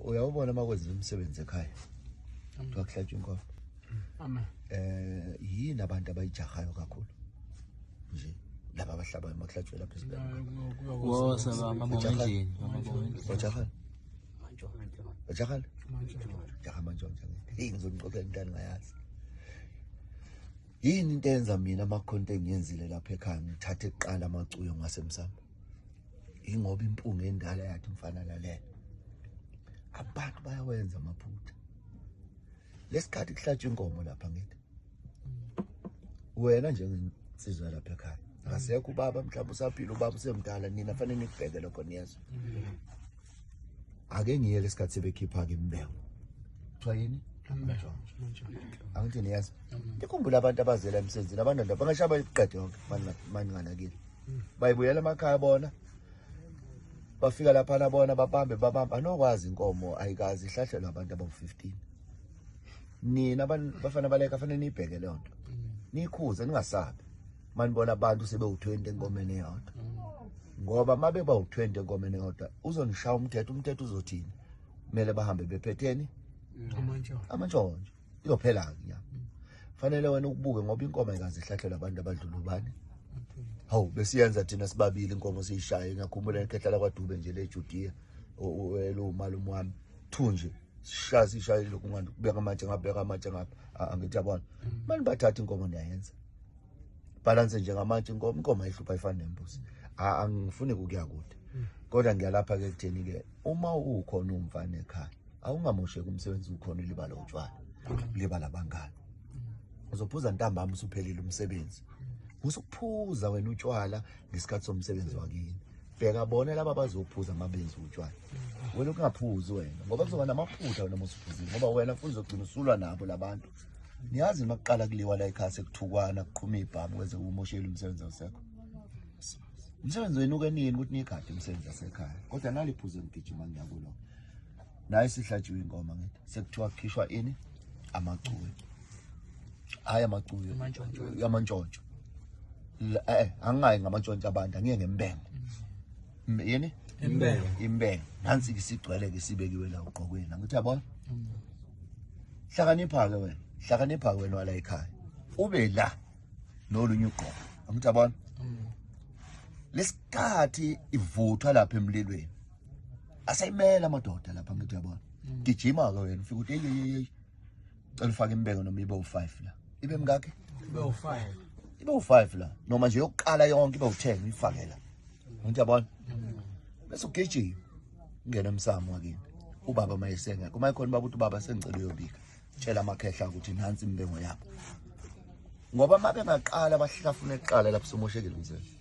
Uyawubona uma kwenziwa umsebenzi ekhaya, kuthiwa kuhlatshwa inkomo. Amen. Yini abantu abayijahayo kakhulu nje laba abahlabayo uma kuhlatshwe lapha esibhedlela? Wosa bamabonga endlini, bamabonga endlini. Bajahana, bajahana, jaha amantshontsho. Hey, ngizonixoxela into engingayazi. Yini into eyenza mina amakhonto engiyenzile lapha ekhaya ngithathe kuqala amacuyo ngasemsamo? Ingoba impunga endala yathi mfana lalela, abantu bayawenza amaphutha. Lesikhathi kuhlatshwa inkomo lapha, ngithi wena njengensizwa lapha ekhaya, akasekho ubaba, mhlawumbe usaphila ubaba, usemdala, nina fanele nikubheke lokho, niyezwa? Ake ngiye lesikhathi sebekhipha-ke imbewu, kuthiwa yini? Amantshontsho, angithi niyezwa? Ngikhumbula abantu abazela emsebenzini, abantu bangashaya bayiqede yonke maninganakile, bayibuyela emakhaya bona, bafika laphana bona babambe, babambe, anokwazi inkomo ayikazi ihlahlelwa abantu abawu-15. Nina bafana baleka fanele niyibheke leyo nto, niyikhuze, ningasabi manibona abantu sebewu-20 enkomeni eyodwa, ngoba uma beba u-20 enkomeni eyodwa uzonishaya umthetho. Umthetho uzothini? Kumele bahambe bephetheni? Amantshontsho. Amantshontsho. Izophela-ke inyama. Fanele wena ukubuke, ngoba inkomo ayikaze ihlahlelwe abantu abadlula ubani? Hawu, besiyenza thina sibabili inkomo siyishaye. Ngiyakhumbula ikhehla lakwaDube nje leJudiya, elumalume wami, two nje sishaya, sishaye lokhu ngani, kubeka amatshe ngapha, beka amatshe ngapha. Angithi yabona, mani bathatha inkomo niyayenza balance nje ngamatshe inkomo. Inkomo ayihlupha, ayifani nembuzi. Angifuni ukuya kude, kodwa ngiyalapha ke kutheni ke, uma ukhona umfana ekhaya, awungamosheki umsebenzi ukhona ulibala utshwala, ulibala abangani. Uzophuza ntambama usuphelile umsebenzi, usuphuza wena utshwala ngesikhathi somsebenzi wakini. Bheka bona laba bazophuza amabenzi utshwala, wena ukungaphuzi wena, ngoba kuzoba namaphutha wena uma usuphuzile, ngoba wena futhi uzogcina usulwa nabo labantu. Niyazi uma kuqala kuliwa la ekhaya, sekuthukwana, kuqhuma ibhamu, kwenze umoshele umsebenzi, awusekho umsebenzi wenu ke nini ukuthi niyigade umsebenzi wasekhaya. Kodwa naliphuze ngigijima ngiyakulo naye, sihlatshiwe inkomo, ngithi sekuthiwa kukhishwa ini? Amacuyo, hayi amacuyo. Amantshontsho. Amantshontsho. Angingayi ngamantshontsho abantu, angiye ngembengo. Yini? Imbengo. Imbengo nansi ke, sigcwele ke, sibekiwe la ugqokweni, angithi yabona? Hlakanipha ke wena, hlakanipha ke wena wala ekhaya, ube la nolunye ugqoko, angithi yabona? Lesikhathi ivuthwa lapha emlilweni, asayimela amadoda lapha, angithi yabona? Gijima ke wena, ufika uthi, "Hey, hey, hey, cela ufake imbeko noma ibe u5 la." Ibe mngakhi? Ibe u-5. Ibe u5 la, noma nje yokuqala yonke ibe u10, uyifake la, angithi yabona? Bese ugijima ungena emsamo wakini, ubaba mayesengekho, uma ekhona ubaba, uthi, "Ubaba, sengicela uyobika." Tshela amakhehla ukuthi nansi imbengo yabo, ngoba uma bengaqala bahlafune kuqala lapho, somoshekile umsebenzi.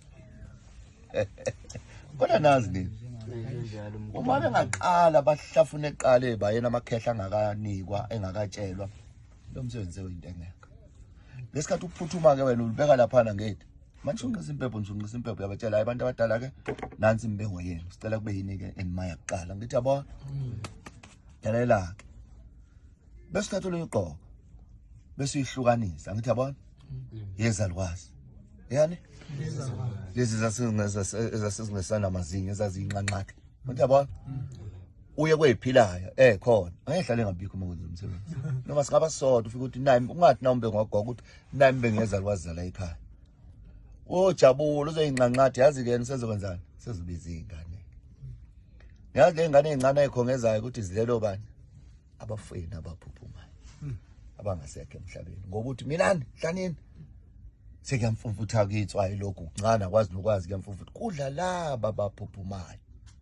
Kodwa nazi nini, uma bengaqala bahlafune kuqala ebayeni, amakhehla angakanikwa, engakatshelwa, lo msebenzi sewuyinto engekho. Lesikhathi ukuphuthuma-ke wena ulibeka laphana ngeti manje, shunqisa impepho, nishunqisa impepho, uyabatshela, "Hayi, abantu abadala-ke, nansi imbengo yenu, sicela kube yini-ke enimaya kuqala." Ngithi yabona, lalela-ke, bese uthatha olunye ugqoko, bese uyihlukanisa, angithi yabona? Yezalukwazi yani lezi ezasezingesanamazinyo, ezaziyinqanqatha, angithi yabona? Uye kweyiphilayo khona angehlale ngabikho uma kwenza umsebenzi, noma singaba sodwa, ufike uthi nayi, ungathi nawumbe ngogogo, uthi nayi imbe ngezalukwazi zala ekhaya, ojabula uzoyinqanqatha. Yazi ke nisezokwenzani? Sezobiza iy'ngane. Yazi le ngane ey'ncane ay'khongezayo ukuthi zilelo bani? Abafweni abaphuphumayo abangasekho emhlabeni, ngokuthi minani hlanini sekuyamfumfutha-ke itswayi lokhu kuncane, akwazi nokwazi, kuyamfumfutha, kudla laba abaphuphumayo.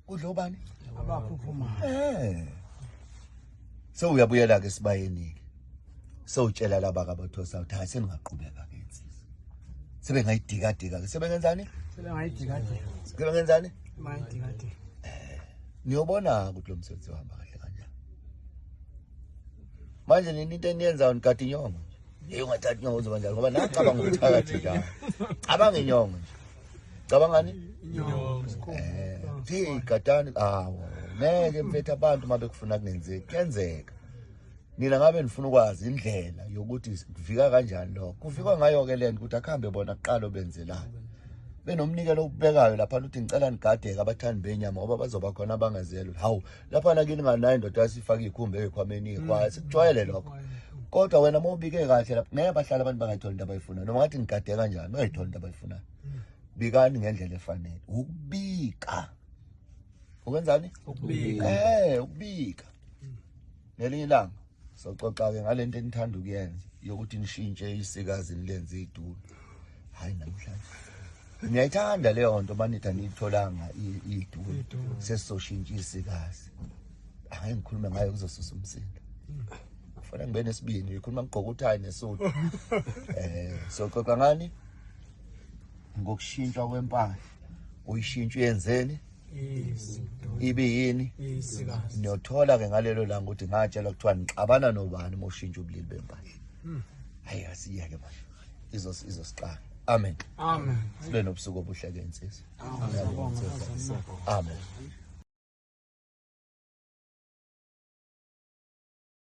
Kudla obani? Abaphuphumayo. Sewuyabuyela ke esibayeni ke, sewutshela laba kabathosa ukuthi hayi, seningaqhubeka ke insizwa, sebengayidikadika ke, sebengenzani? Sebengayidikadika. Sebengenzani? Bayidikadika. Niyobona ukuthi lo msebenzi uhamba kahle kanjani. Manje nini into eniyenzayo, nigada inyongo nje. Hey, ungathathi inyongo, uzoba njalo, ngoba nacabanga ubuthakathi njalo. Cabanga inyongo nje, cabangani? Inyongo. Hey, gadani, awu ngeke mfethu, abantu uma bekufuna kungenzeki, kuyenzeka. Nina ngabe nifuna ukwazi indlela yokuthi kuvika kanjani lokho, kuvikwa ngayo-ke lento ukuthi akuhambe bona kuqala obenzelayo. Benomnikelo okubekayo lapha uthi ngicela nigadeke abathandi benyama ngoba bazoba khona abangazelwe. Hawu, lapha kini nganayo indoda yasifaka ikhumbi ezikhwameni ikhwaya. Sikujwayele lokho. Kodwa wena uma ubike kahle lapha ngeke bahlale abantu bangayitholi into abayifunayo. Noma ngathi nigade kanjani, bangayitholi into abayifunayo. Bikani ngendlela efanele. Ukubika. Ukwenzani? Ukubika. Ukubika. Ngelinye ilanga soxoxa ke ngalento enithanda ukuyenza yokuthi nishintshe isikazi nilenze idulo. Hayi namhlanje. Ngiyayithanda leyo nto manithi aniyitholanga idulo. Sesizoshintsha isikazi. Angeke ngikhulume ngayo kuzosusa umsindo. Kufanele ngibe nesibindi, ngikhuluma ngigqoka uthayi nesudu. Soxoxa ngani? Ngokushintshwa kwempahla. Uyishintsha uyenzeni? Ibe yini? Niyothola ke ngalelo langa ukuthi ngatshelwa kuthiwa nixabana nobani uma ushintsha ubulili bempahla. Hayi asiyeke manje. Izosiqala. Amen. Amen. Sibe nobusuku obuhle ke insizwa. Amen.